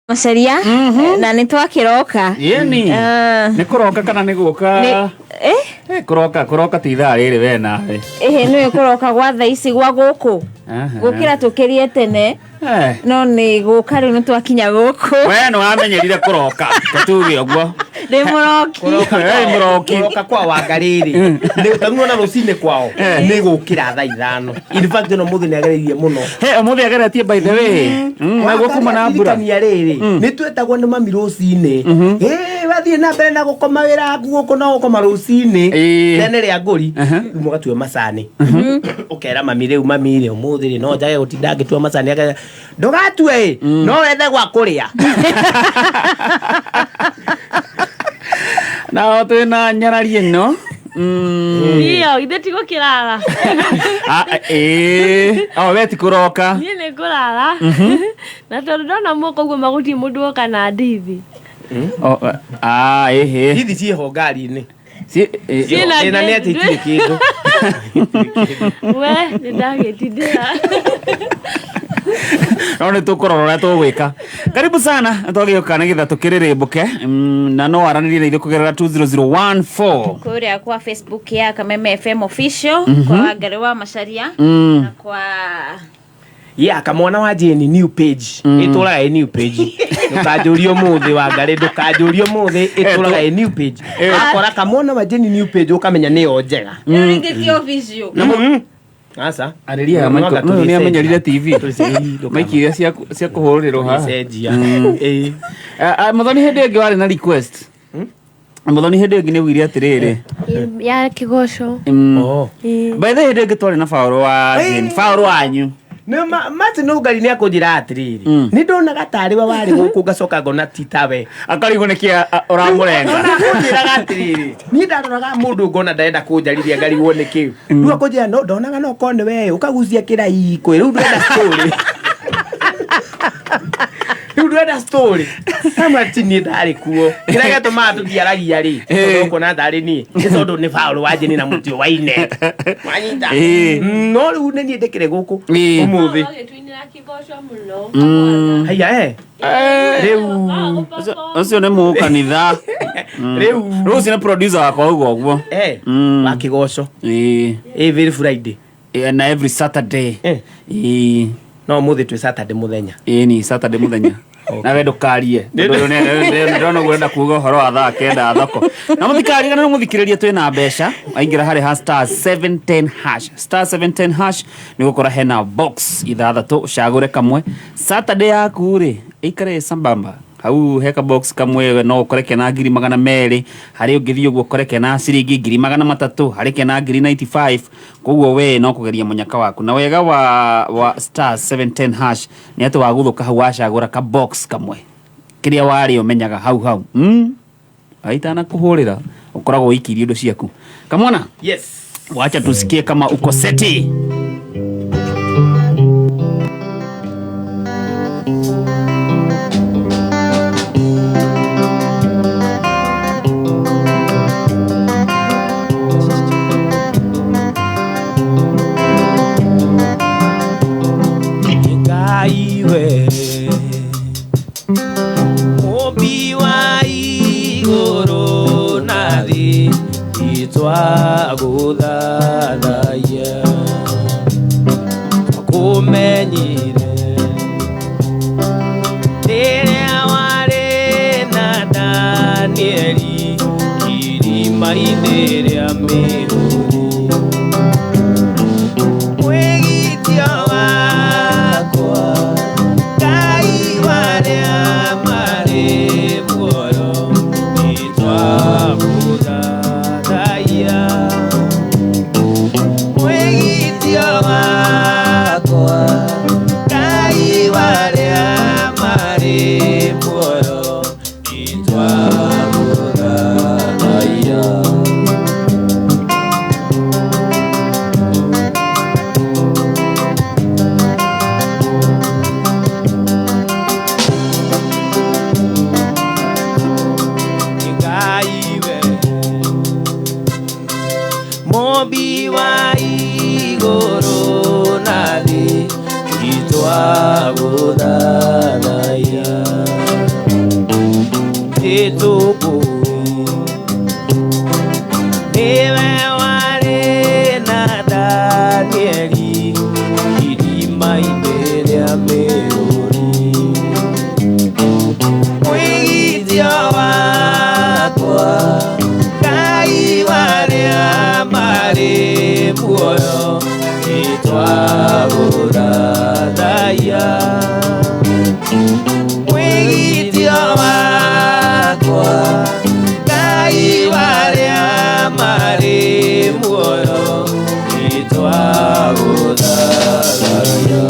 Macaria na nä twakä Yeni. Nä kå roka kana nä gå ka kå roka kå roka ti ithaa rä rä we nawe. Ä nä kå roka gwa thaa ici gwa gå kå gå kä ra tå kä rie tene no nä gå ka rä u nä twakinya gå kå We nä wamenyerire kå roka tuge å guo. Ndä må roki. We må roki. Kũroka kwa wangarĩrĩ nĩ na rũcinĩ kwao nĩ gũkĩra thaa 5. In fact no mũthĩ nĩ agereirie mũno. He å må thä ageretie by the way. Naguo kuma na mbura. Ndirikania rĩrĩ nĩ twetagwo nĩ mami rũcinĩ, ĩ wathiĩ na mbere na gũkoma wĩra waku gũkũ no gũkoma rũcinĩ tene rĩa ngũri. Rĩu mũgatue macani, ũkera mami rĩu, mami rĩ, ũmũthĩ rĩ no njage gũtinda ngĩtua macani. Akauga, ndũgatue ĩ no wethe gwa kũrĩa. Nao twä na nyarari ä no. Ndio, ithe ti gũkĩrara. O we ti kå roka. Niĩ nĩ ngũrara. Na tondũ ndona mũka ũguo magũtirĩ mũndũ woka na ndithi. Ĩhĩ. Hithi ciĩho ngari-inĩ. Ciĩna Thĩna nĩ atĩ itirĩ kĩndũ. We, nĩ ndagĩtindĩra. No nä tå kå rora å rä a tå gwä ka. Karibu sana twagä å ka nä getha tå kä rä rä mbå ke na no aranä na ithuä kå gerera 20014 kå rä a kwa Facebook ya Kameme FM official, kwa Wangarĩ wa Macaria na kwa Ya kamwana wa Jane new page ĩtũraga ĩ new page. Ndũkanjũrie ũmũthĩ Wangarĩ, ndũkanjũrie ũmũthĩ, ĩtũraga ĩ new page. Akora kamwana wa Jane new page ũkamenya nĩyo njega. Rä u rĩngĩ ti official. Aca. Arä No anga nä amenyerire TV tũrĩcenjia. Maiki iria cia kå hå rä rwo haha. Tũrĩcenjia. Ĩĩ. Muthoni hä ndä ä ngä warä na request. Muthoni hä ndä ä ngä nä ugire atä rä rä Ya kĩgoco. Oh. by the hä ndä ä ngä twarä na baå wa Jane, baå wanyu. Nĩ Martin Ũngari nĩ akũnjĩra atĩrĩrĩ, nĩ ndonaga tarĩ we warĩ gũkũ ngacoka ngona ti tawe. Akarigwo nä kä å ramå renga. Ona akũnjĩraga atĩrĩrĩ, niĩ ndaroraga mũndũ ngona ndarenda kũnjarithia ngarigwo nĩ kĩu. Rĩu akũnjĩra no ndonaga no korwo nĩ we ũkagucia kĩraikũ rĩu ndũrenda story. Rĩu ndũrenda story. Kama ti niĩ ndarĩ kuo. Kĩrĩa gĩatũmaga tũtiaragia rĩ, tondũ ũkuona tarĩ niĩ nĩ tondũ nĩ Paul wa Jane na mũtĩ waine. Wanyita. No rĩu nĩ niĩ ndĩkĩrĩ gũkũ ũmũthĩ. Ũgĩtũinĩra kĩgoco mũno. Haiya eh. Rĩu å cio nä må kanitha. Rĩu rå cio nä producer wakwa å guo guo. Wa kĩgoco. Every Friday. Na every Saturday. No mũthĩ twĩ Saturday mũthenya. Ĩĩ ni Saturday mũthenya nawe ndũkarie tondũ ndĩrona ũguo ũrenda kuga ũhoro wa thaa 9 thoko na mũthikaririe na mũthikĩrĩrie twĩna mbeca aingĩra harĩ ha star 710 hash, star 710 hash nĩ gũkora hena box ithathatũ ũcagũre kamwe. Saturday yaku rĩ ĩikare ĩ sambamba hau heka box kamwe no ũkore kena 200,000 harĩ ũngĩthiĩ ũguo ũkore kena ciringi 300,000 harĩ kena ngiri 95. Koguo we no kũgeria mũnyaka waku na wega wa star 710 hash nĩ atĩ wagũthũka hau wacagũra ka box kamwe kĩrĩa warĩ ũmenyaga hau hau aitana kũhũrĩra ũkoragwo ũikirie indo ciaku kamwana. Yes. Wacha tusikie kama uko seti. Ngai we Mũmbi wa igũrũ na thĩ itwagũthathaiya twakũmenyire rĩrĩa warĩ na Danieli irima-inĩ rĩa mĩhũri. Mwĩgitio wakwa Ngai warĩa marĩ muoyo nĩtwagũthathaiya. Mwĩgitio wakwa Ngai warĩa marĩ muoyo nĩtwagũthathaiya. Ngai we Mũmbi wa igũrũ na thĩ itwagũthathaiya. Nĩtũkũĩ nĩwe warĩ na Danieli irima-inĩ rĩa mĩrũri. Mwĩgitio wakwa Ngai warĩa marĩ muoyo nĩtwagũthathaiya. Mwĩgitio wakwa Ngai warĩa marĩ muoyo nĩtwagũthathaiya.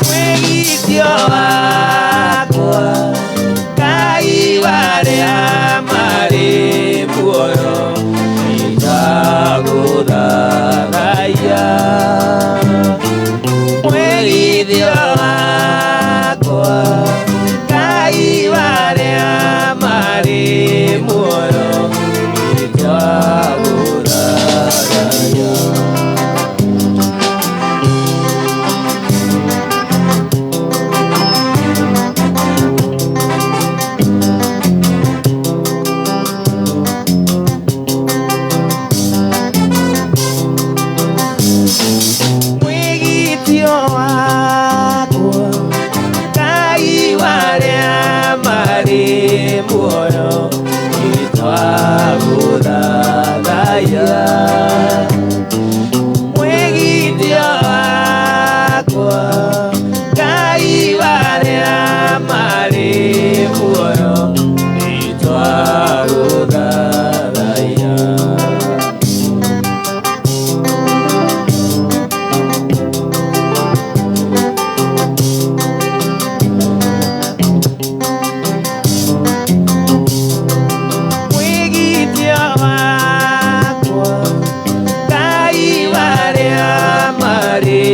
Mwĩgitio wakwa Ngai warĩa marĩ muoyo nĩtwagũthathaiya. Mwĩgitio wakwa Ngai warĩa marĩ muoyo nĩtwagũthathaiya. Mwĩgitio wakwa Ngai warĩa marĩ muoyo nĩtwagũthathaiya. Mwĩgitio wakwa Ngai warĩa marĩ muoyo nĩtwagũthathaiya. Mwĩgitio wakwa Ngai warĩa marĩ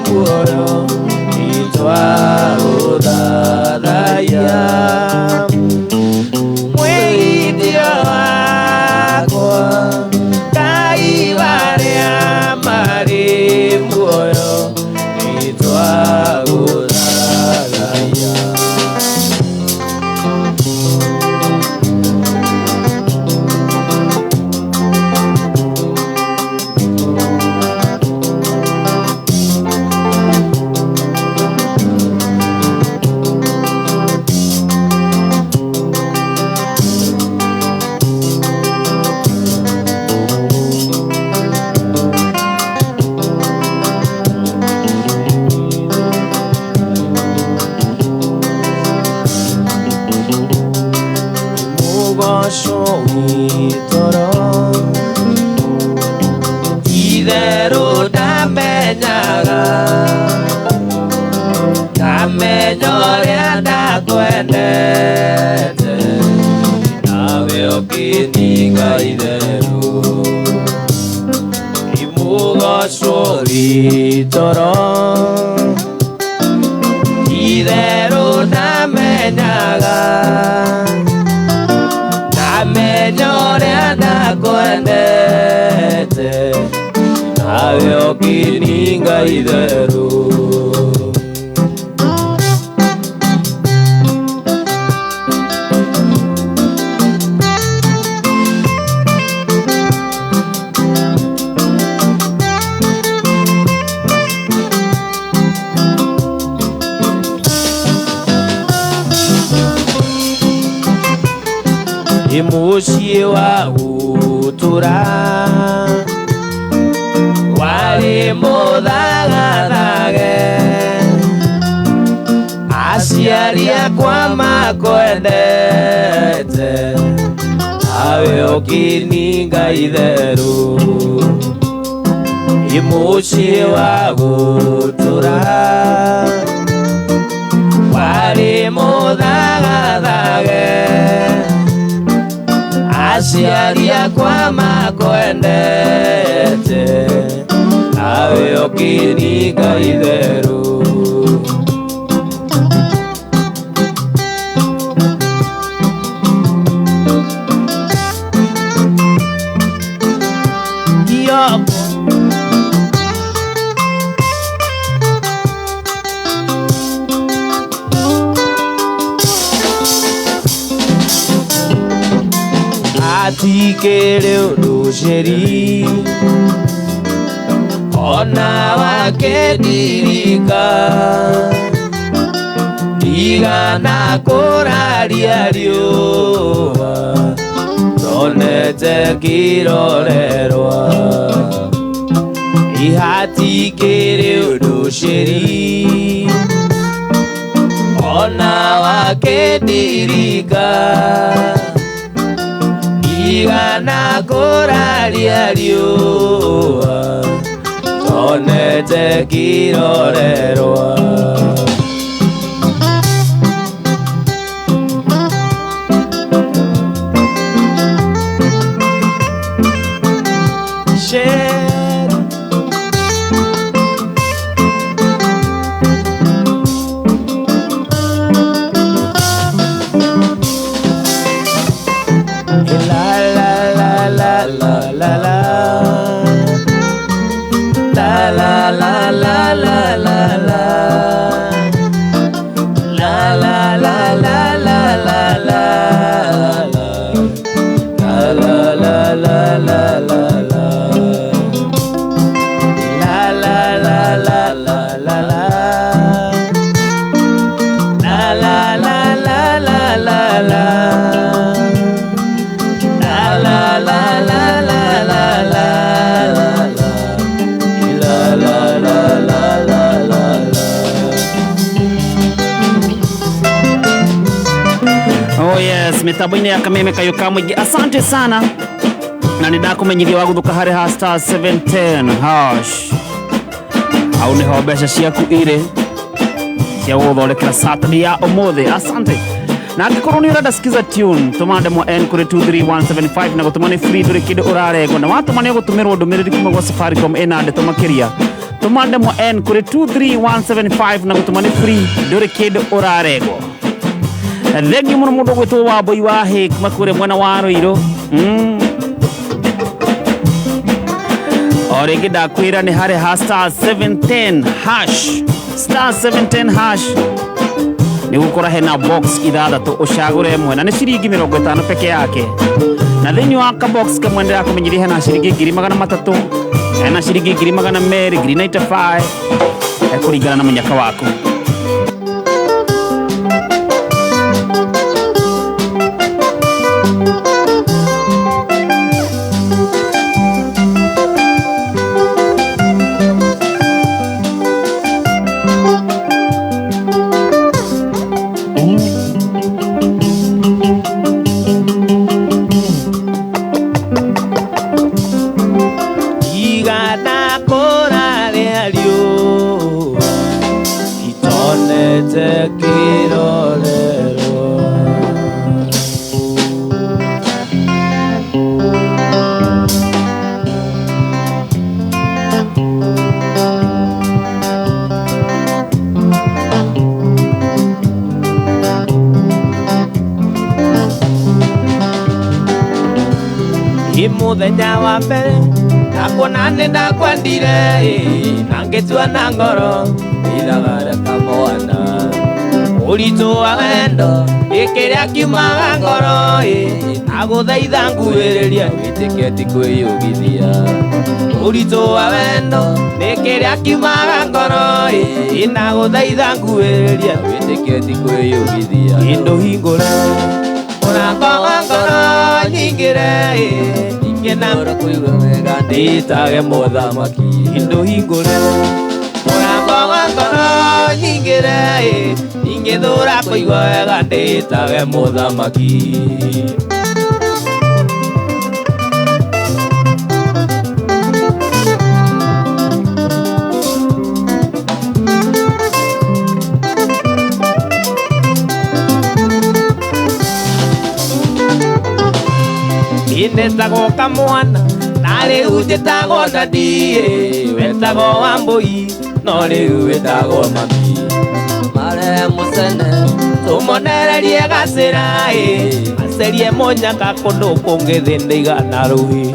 muoyo nĩtwagũthathaiya. Mwĩgitio wakwa Ngai warĩa marĩ muoyo nĩtwagũthathaiya. Mũgoco wĩtoro itherũ ndamenyaga ndamenya ũrĩa ndakwendete nawe ũkĩninga itherũ. Mũgoco wĩtoro itherũ ndamenyaga ndamenya ũrĩa ndakwendete nawe ũkĩninga itherũ. Mũciĩ wa gũtũra warĩ mũthagathage aciari akwa makwendete nawe ũkĩninga itherũ. Mũciĩ wa gũtũra warĩ mũthagathage aciari akwa makwendete nawe ũkĩninga itherũ. thoko. Atikĩrĩ ũndũ ceri ona wake ndirika ndigana kũraria riũa tonete kĩrorerwa ihatikĩrĩ ũndũ ceri ona wake ndirika ndigana kũraria riũa tonete kĩrorerwa. Mitambo-inĩ ya Kameme Kayo ka mũingĩ, asante sana na nĩ ndakũmenyithia wa gũthũka harĩ ha star 710 hash hau nĩho mbeca ciaku irĩ cia gũgũthondekera Saturday ya ũmũthĩ. Asante. Na angĩkorwo nĩ ũrenda skiza tune, tũma ndemwa N kũrĩ 23175 na gũtũma nĩ free, ndũrĩ kĩndũ ũrarengwo, na watũma nĩ ũgũtũmĩrwo ndũmĩrĩri kuma gwa Safaricom ĩna ndeto makĩria. Tũma ndemwa N kũrĩ 23175 na gũtũma nĩ free, ndũrĩ kĩndũ ũrarengwo. Thengiũ mũno mũndũ ũgwĩtwo Wambũi wa Hĩ kuma kũrĩa mwena wa Rũirũ. O rĩngĩ ndakwĩra nĩ harĩ ha star 710 hash, star 710 hash nĩ gũkora hena box ithathatũ, ũcagũre ĩmwe na nĩ ciringi 50 peke yake, na thĩinĩ wa ka box kamwe ndĩrakũmenyithia hena ciringi 300,000, hena ciringi 200,000, 95,000 kũringana na mũnyaka waku. Mũthenya wa mbere ndakuona nĩ ndakwendire, na ngĩtua na ngoro ithagara mwana ũritũ wa wendo nĩ kĩrĩa kiumaga ngoro, agũthaitha nguhĩrĩria wĩtĩkie ti kwĩyũgithia. Ũritũ wa wendo nĩ kĩrĩa kiumaga ngoro, agũthaitha nguhĩrĩria wĩtĩkie ti kwĩyũgithia. Kĩndũ hingũre mũrango wa ngoro nyingĩre, ingĩnamũra kũigua wega ndĩtage mũthamaki. Kĩndũ hingũre mũrango wa ngoro nyingĩre, ingĩthũra kũigua wega ndĩtage mũthamaki. Inetagwo kamwana na rĩu njĩtagwo ndadi, wetagwo Wambũi no rĩu wĩtagwo mami. Mare mũcene Tũmonererie gacĩra macerie mũnyaka kũndũ kũngĩ thĩ ndĩigana rũhĩ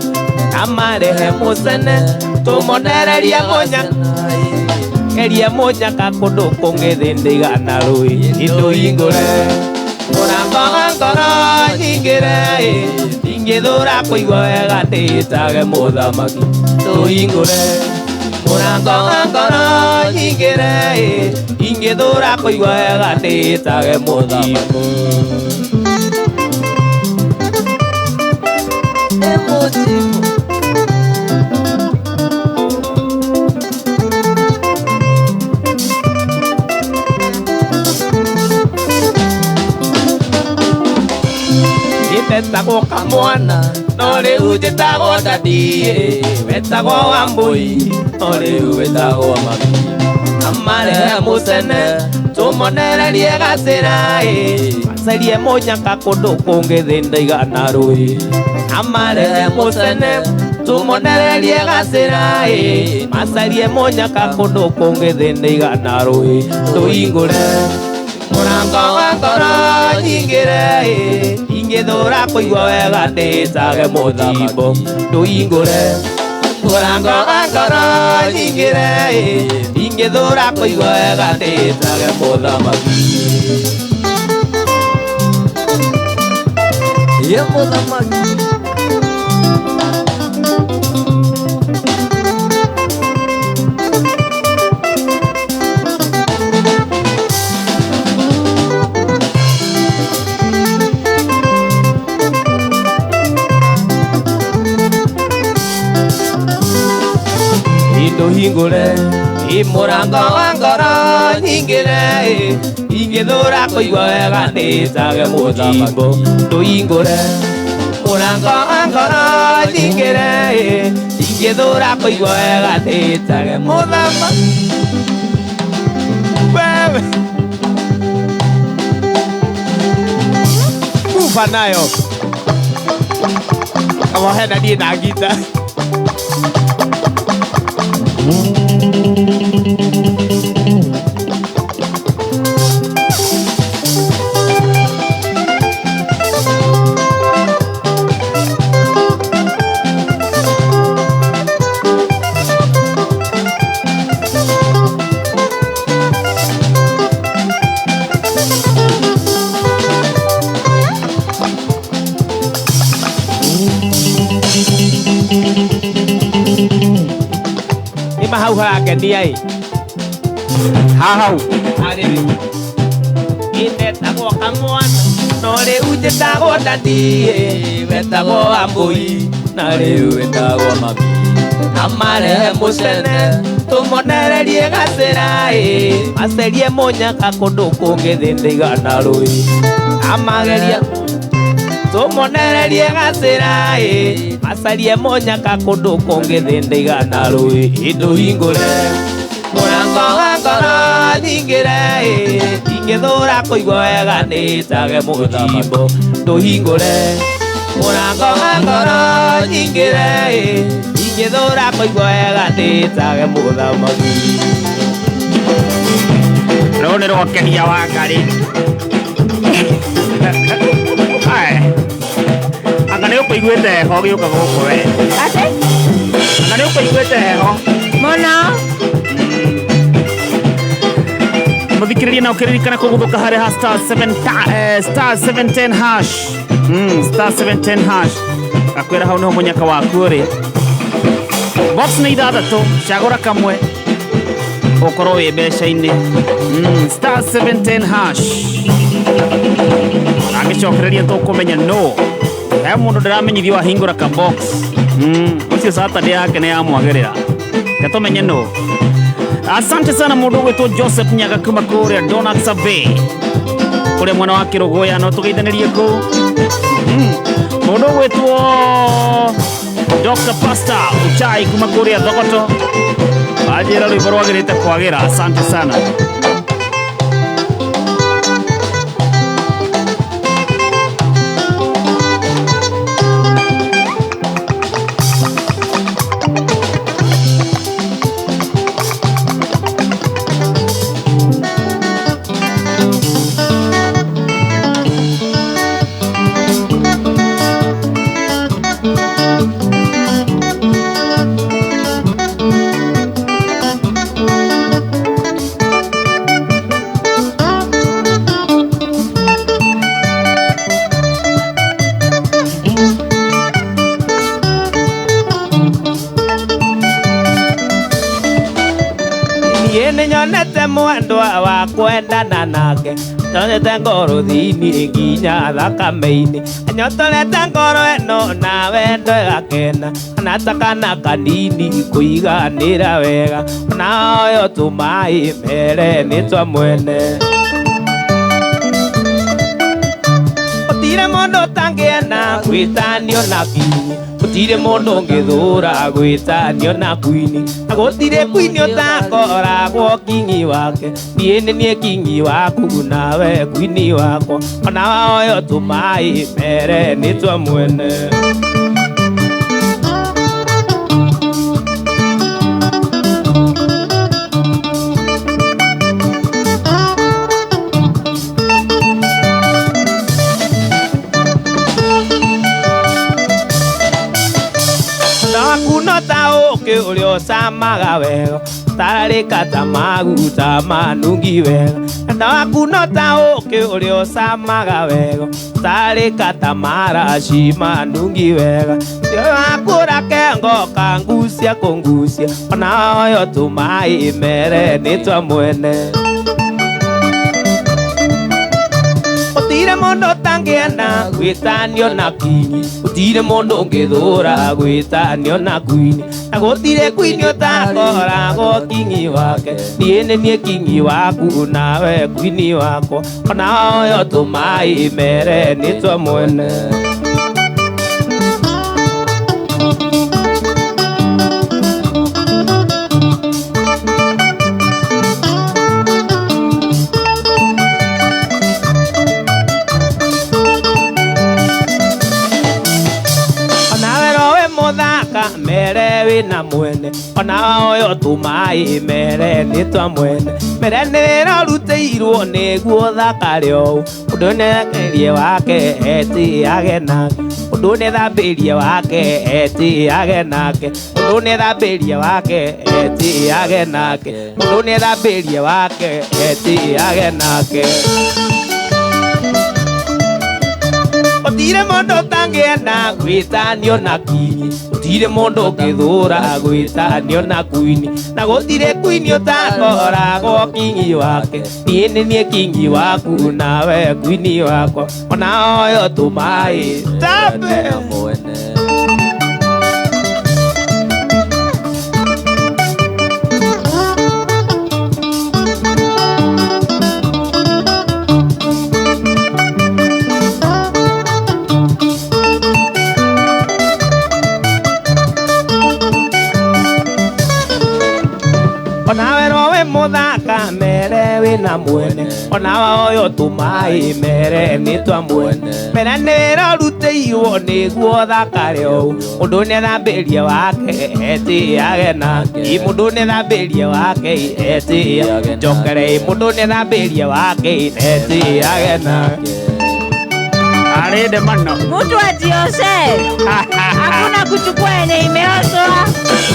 amarehe mũcene tũmonererie mũnyaka gerie mũnyaka kũndũ kũngĩ thĩ ndĩigana rũhĩ indũhingũre mũrango wa ngoro nyingĩre ingĩthũra kũigua wega ndĩtage mũthamaki tũhingũre mũrango wa ngoro nyingĩre ingĩthũra kũigua wega ndĩtage mũthamaki. Wetagwo kamwana no rĩu njĩtagwo daddy wetagwo Wambui no rĩu wetagwo mami amarehe mũcene tũmonererie gacĩra macerie mũnyaka kũndũ kũngĩ thĩ ndĩigana rũĩ amarehe mũcene tũmonererie gacĩra macerie mũnyaka kũndũ kũngĩ thĩ ndĩigana rũĩ tũhingũre mũrango wa ngoro nyingĩre ingĩthũra kũigua wega ndĩtage mũthamaki ndũhingũre mũrango wa ngoro nyingĩre ingĩthũra kũigua wega ndĩtage mũthamaki. Ye mũthamaki. Ndũhingũre mũrango wa ngoro nyingĩre ingĩthũra kũigua wega ndĩtage mũthamaki ndũhingũre mũrango wa ngoro nyingĩre ingĩthũra kũigua wega ndĩtage mũthamaki. Wewe kufa nayo kama hena niĩ na ngita. Hau harangenia ĩ hahau arĩrĩ indetagwo kamwana no rĩu njĩtagwo daddy wetagwo Wambui na rĩu wetagwo mami amarehe mũcene tũmonererie gacĩra macerie mũnyaka kũndũ kũngĩ thĩ ndĩigana rũĩ amageria tũmonererie gacĩra macarie mũnyaka kũndũ kũngĩ thĩ ndĩigana rũĩ ndũhingũre mũrango wa ngoro nyingĩre ingĩthũra kũigua wega ndĩtage mũthamaki ndũhingũre mũrango wa ngoro nyingĩre ingĩthũra kũigua wega ndĩtage mũthamaki. Rũũ nĩ rwakenia Wangari. Anga nĩ ũkũiguĩte heho ũgĩũka gũkũ we. Atĩ? Anga nĩ ũkũiguĩte heho. Mũno. Mũthikĩrĩria na ũkĩririkana kũguthũka harĩ ha star 7 star 710 hash. Star 710 hash. Akwĩra hau nĩho mũnyaka waku ũrĩ. Box nĩ ithathatũ, cagũra kamwe ũkorwo wĩ mbeca-inĩ. Star 710 hash. Angĩcokereria tũkũmenya no he mũndũ ndĩramenyithio wahingũra ka box. Ũcio Saturday yake nĩ yamwagĩrĩra. Reke tũmenye no. Asante sana mũndũ ũgwĩtwo Joseph Nyaga kuma kũrĩa Donald Survey kũrĩa mwena wa Kĩrũgũya no tũgeithanĩrie kũu. Mũndũ ũgwĩtwo Dr. Pastor Uchai kuma kũrĩa Thogoto anjĩra rwĩmbo rwagĩrĩte kwagĩra. Asante sana. Niĩ nĩnyonete mwendwa wa kwendana nake, nyonete ngoro thĩinĩ nginya thakame-inĩ, anyotorete ngoro ĩno na wendo ĩgakena, ona kana kanini kũiganĩra wega, ona ũyũ tũmaĩ mere nĩ twa mwene. Gũtirĩ mũndũ ũtangĩenda gwĩtanio na kinyi, gũtirĩ mũndũ ũngĩthũra gwĩtanio na kwini, na gũtirĩ kwini ũtakoragwo kinyi wake. Niĩ nĩ niĩ kinyi waku nawe kwini wakwa, ona ũyũ tũmaĩ mere nĩ twa mwene. Ũrĩa ũcamaga wega, ũtararĩka ta maguta manungi wega. Wendo waku no ta ũkĩ ũrĩa ũcamaga wega, ũtararĩka ta maraci manungi wega. Ũrĩa waku ũrakengo kangucia kũngucia, ona ũyũ tũmaĩ mere nĩ twa mwene. Gũtirĩ mũndũ ũtangĩenda gwĩtanio na kinyi, gũtirĩ mũndũ ũngĩthũra gwĩtanio na kwini, na gũtirĩ kwini ũtakoragwo kinyi wake. Niĩ nĩ niĩ kinyi waku nawe kwini wakwa, ona ũyũ tũmaĩ mere nĩ twa mwene. Mere wĩna mwene, ona ũyũ tũmaĩ mere nĩ twa mwene. Mere nĩ wĩra ũrutĩirwo nĩguo thakare ũũ, ũndũ nĩthekerie wake etĩage nake, ũndũ nĩthambĩrie wake etĩage nake, ũndũ nĩthambĩrie wake etĩage nake, ũndũ nĩthambĩrie wake etĩage nake. Gũtirĩ mũndũ ũtangĩenda gwĩtanio na kinyi, gũtirĩ mũndũ ũngĩthũra gwĩtanio na kwini, na gũtirĩ kwini ũtakoragwo kinyi wake. Niĩ nĩ niĩ kinyi waku nawe kwini wakwa, ona ũyũ tũmaĩ tambe. Mũthaka mere wĩna mwene, ona ũyũ tũmaĩ mere nĩ twa mwene. Mere nĩ wĩra ũrutĩirwo nĩguo thakare ũũ, mũndũ nĩthambĩrie wake etĩage nake, mũndũ nĩthambĩrie wake etĩage njokere, mũndũ nĩthambĩrie wake etĩage nake. Arende mano. Mtu ajioshe. Hakuna kuchukua yenye imeoshwa.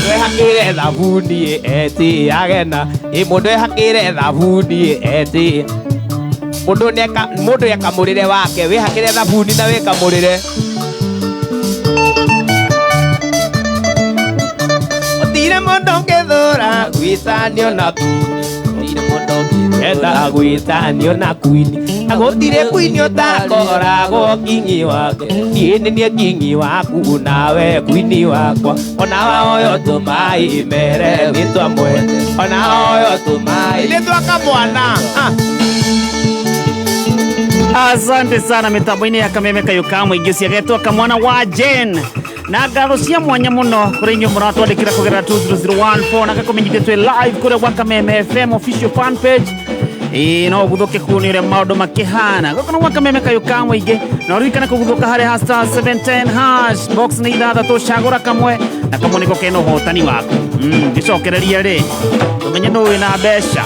Mwehakire thabuni etĩage na, mũndũ ehakire thabuni etĩ. Mũndũ nĩeka mũndũ ekamũrĩre wake, wĩhakĩre thabuni na wĩkamũrĩre. Gũtirĩ mũndũ ũngĩthũra gwĩtanio na kwini, gũtirĩ mũndũ ũngĩenda gwĩtanio na kwini, na gũtirĩ kwini ũtakoragwo kinyi wake. Niĩ nĩ niĩ kinyi waku nawe kwini wakwa, ona ũyũ tũmaĩ mere nĩ twa mwene, ona ũyũ tũmaĩ nĩ twa kamwana. Asante sana mitambo-inĩ ya Kameme Kayũ ka Mũingĩ ciagetwo kamwana wa Jane. Na ngatho cia mwanya mũno kũrĩ inyuĩ mũratwandĩkĩra kũgerera 20014 na gakũmenyithia twĩ live kũrĩa gwa Kameme FM official fan page. Ĩĩ no ũguthũke kũu nĩ ũrĩa maũndũ makĩhana. Gũkũ nĩ gwa Kameme Kayũ ka Mũingĩ, na ũririkane kũguthũka harĩ star 710 hash box nĩ ithathatũ, cagũra kamwe na kamwe nĩko kena ũhotani waku. Gĩcokererie rĩ tũmenye nũ wĩna mbeca.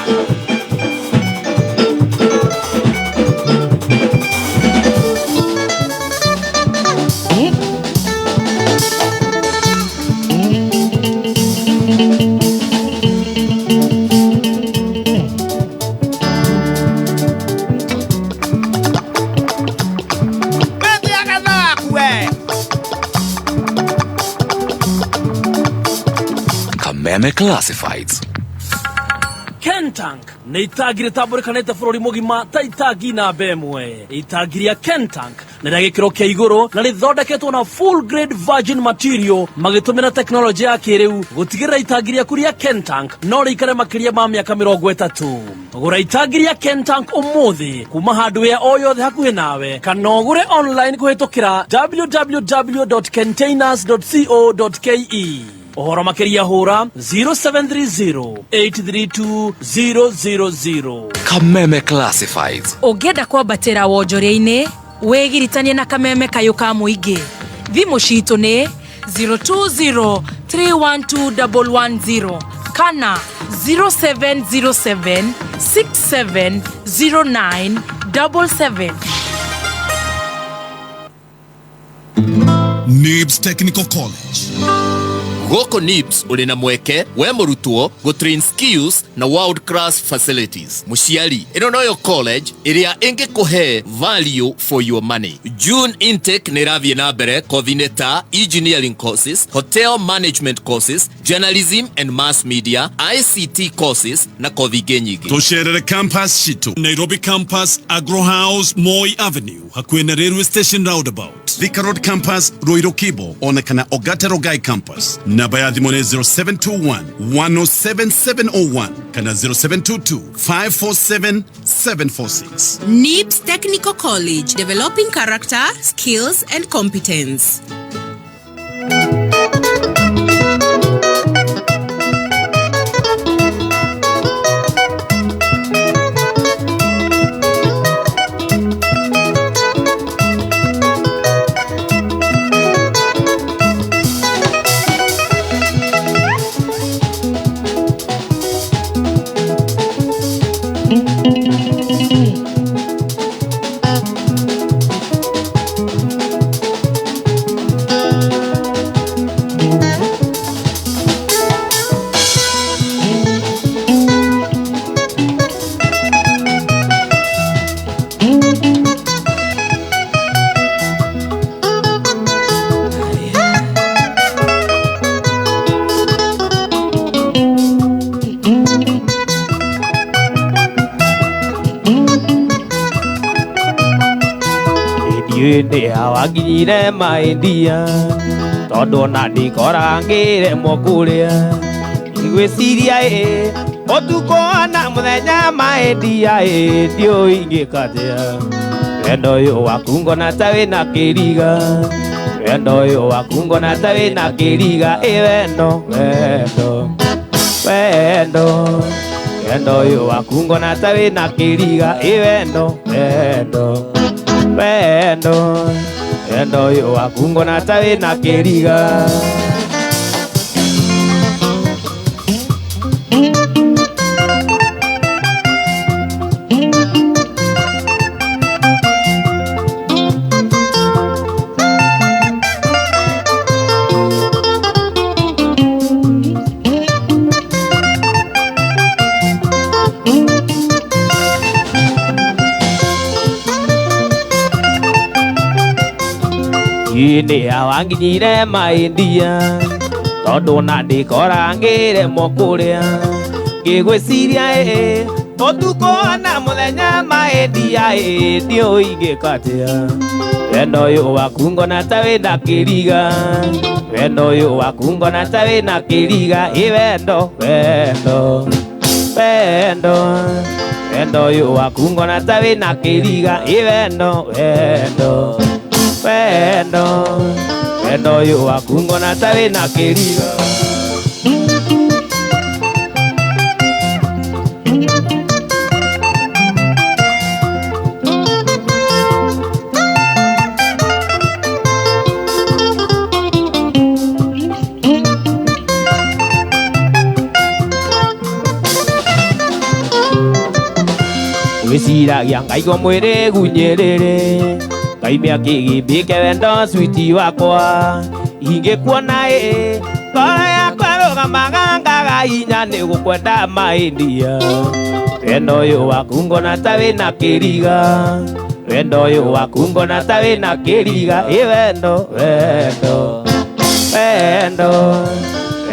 Kameme Classifieds. Kentank nĩ itangi rĩtambũrĩkanĩte bũrũri mũgima ta itangi namba ĩmwe. Itangi rĩa Kentank nĩ rĩa gĩkĩro kĩa igũrũ na rĩthondeketwo na full grade virgin material magĩtũmĩra tekinoronjĩ ya kĩrĩu gũtigĩrĩra itangi rĩaku rĩa Kentank no rĩikare makĩria ma mĩaka 30. Gũra itangi rĩa Kentank ũmũthĩ kuma hardware o yothe hakuhĩ nawe kana ũgũre online kũhĩtũkĩra www.containers.co.ke. Ũhoro makĩria hũra 0730 832 000. Kameme Classifieds. Ũngĩenda kwambatĩra wonjoria-inĩ, wĩgiritanie na Kameme kayũ ka mũingĩ. Thimũ citũ nĩ 020 312 110 kana 0707 6709 77. NIBS Technical College. Gũkũ NIBS ũrĩ na mweke we mũrutwo gũtrain skills na world class facilities. Mũciari, ĩno noyo college ĩrĩa ĩngĩkũhe value for your money. June intake nĩ ĩrathiĩ na mbere kothi-inĩ ta engineering courses, hotel management courses, journalism and mass media, ICT courses na kothi ingĩ nyingĩ. Tũcerere campus citũ Nairobi campus, Agro House, Moi Avenue, hakuhĩ na railway station roundabout, Thika Road campus, Ruiru Kibo, ona kana Ogata Rogai campus. Namba ya thimũ nĩ 0721 107701 kana 0722 547 746. NIBS Technical College, developing character, skills, and competence. Ndiũĩ hawakinyire maindia tondũ ona ndikoraga ngĩremwo kũrĩa ngwĩciria ĩ ũtukũ na mũthenya maindia ĩ ndiũĩ ingĩka atĩa. Wendo ũyũ waku ngona ta wĩna kĩriga, wendo ũyũ waku ngona ta wĩna kĩriga, ĩ wendo wendo wendo wendo ũyũ waku ngona ta wĩna kĩriga, ĩ wendo wendo wendo wendo ũyũ waku ngona ta wĩna kĩriga. Nĩ awanginyire maindia tondũ ona ndikoraga ngĩremwo kũrĩa ngĩgwĩciria ĩ ũtukũ na mũthenya maindia ĩ ndiũĩ ingĩka atĩa. Wendo ũyũ waku ngona ta wĩna kĩriga, wendo ũyũ waku ngona ta wĩna kĩriga, ĩ wendo wendo wendo wendo ũyũ waku ngona ta wĩna kĩriga, ĩ wendo wendo wendo wendo ũyũ waku ngona ta wĩna kĩriga. Ngwĩciragia ngaigua mwĩrĩ gunyĩrĩrĩ ngaimia kĩgĩmbĩke wendo switi wakwa ingĩkuona ĩ ngoro yakwa rũgamaga ngaga hinya nĩ gũkwenda maindia. Wendo ũyũ waku ngona ta wĩna kĩriga, wendo ũyũ waku ngona ta wĩna kĩriga, ĩ wendo wendo wendo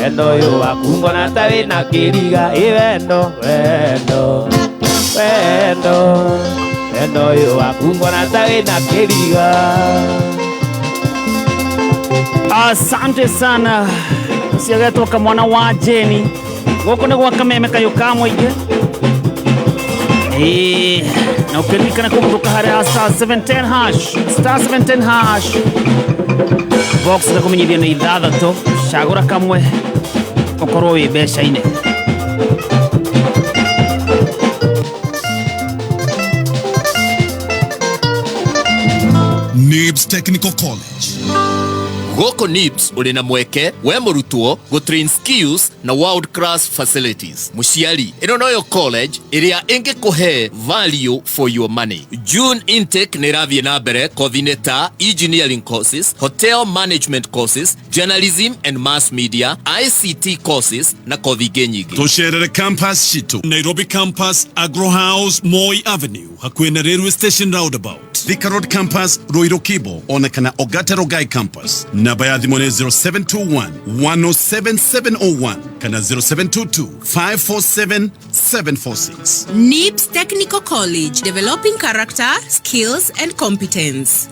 Wendo ũyũ waku ngona ta wĩna kĩriga. Ĩ wendo, wendo, wendo, wendo ũyũ waku ngona ta wĩna kĩriga. Asante sana ucio kamwana wa Jeni gũkũ nĩ gwa Kameme kayũ ka mũingĩ. Ĩĩ, na ũkĩririkana kũhũthũka harĩa star 710 hash, star 710 hash box gakũmenyithio nĩ ithathatũ, cagũra kamwe ũkorwo wĩ mbeca-inĩ. NIBS Technical College. Gũkũ NIBS ũrĩ na mweke we mũrutwo gũtrain skills na world class facilities. Mũciari, ĩno noyo college ĩrĩa ĩngĩkũhe value for your money. June intake nĩ ĩrathiĩ na mbere kothi-inĩ ta engineering courses, hotel management courses, journalism and mass media, ICT courses na kothi ingĩ nyingĩ. Tũcerere campus citũ Nairobi campus, Agro House, Moi Avenue, hakuhĩ na railway station roundabout, Thika Road campus, Ruiru Kibo, ona kana Ogata Rogai campus. Namba ya thimũ nĩ 0721 107701 kana 0722 547 746. NIBS Technical College, developing character, skills, and competence.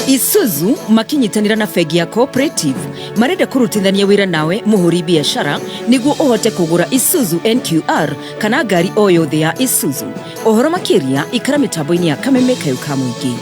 Isuzu makinyitanĩra na bengi ya Cooperative marenda kũrutithania wĩra nawe mũhũri biacara nĩguo ũhote kũgũra Isuzu NQR kana ngari o yothe ya Isuzu. Ũhoro makĩria ikara mĩtambo-inĩ ya Kameme kayũ ka mũingĩ.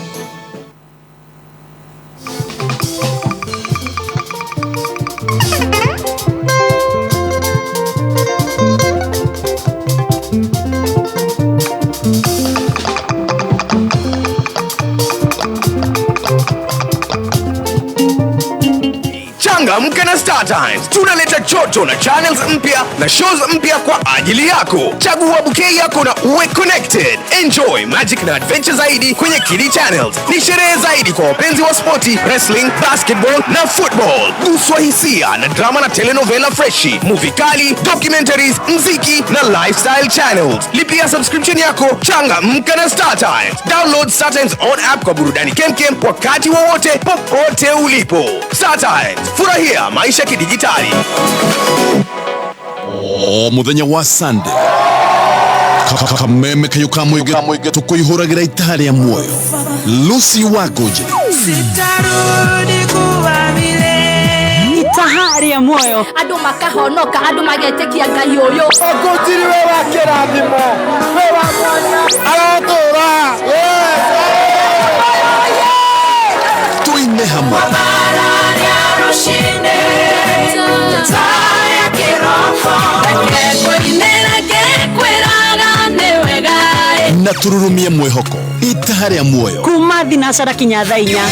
Changamka na Star Times. Tunaleta joto na channels mpya na shows mpya kwa ajili yako. Chagua bouquet yako na uwe connected. Enjoy magic na adventure zaidi kwenye Kili Channels. Ni sherehe zaidi kwa wapenzi wa spoti, wrestling, basketball na football. Guswa hisia na drama na telenovela freshi, movie kali, documentaries, mziki na lifestyle channels. Lipia subscription yako, changamka na Star Times. Download Star Times on app kwa burudani kemkem wakati wowote popote ulipo. Star Times, furahia maisha kidijitali. O muthenya wa Sunday, Kameme kayũ ka mũingĩ tũkũihũragĩra itaha rĩa muoyo. Lucy Wangũnjĩrĩ, Sitarudi kuwa vile. Itaha rĩa muoyo, andũ makahonoka, andũ magetĩkia Ngai ũyũ. Ũkũnjiri wĩ wa kĩrathimo, wĩ wa mwanya, arotũra. Tuine hamwe na tururumie mwĩhoko. Itaha rĩa muoyo kuma thinacara kinya thaa inya.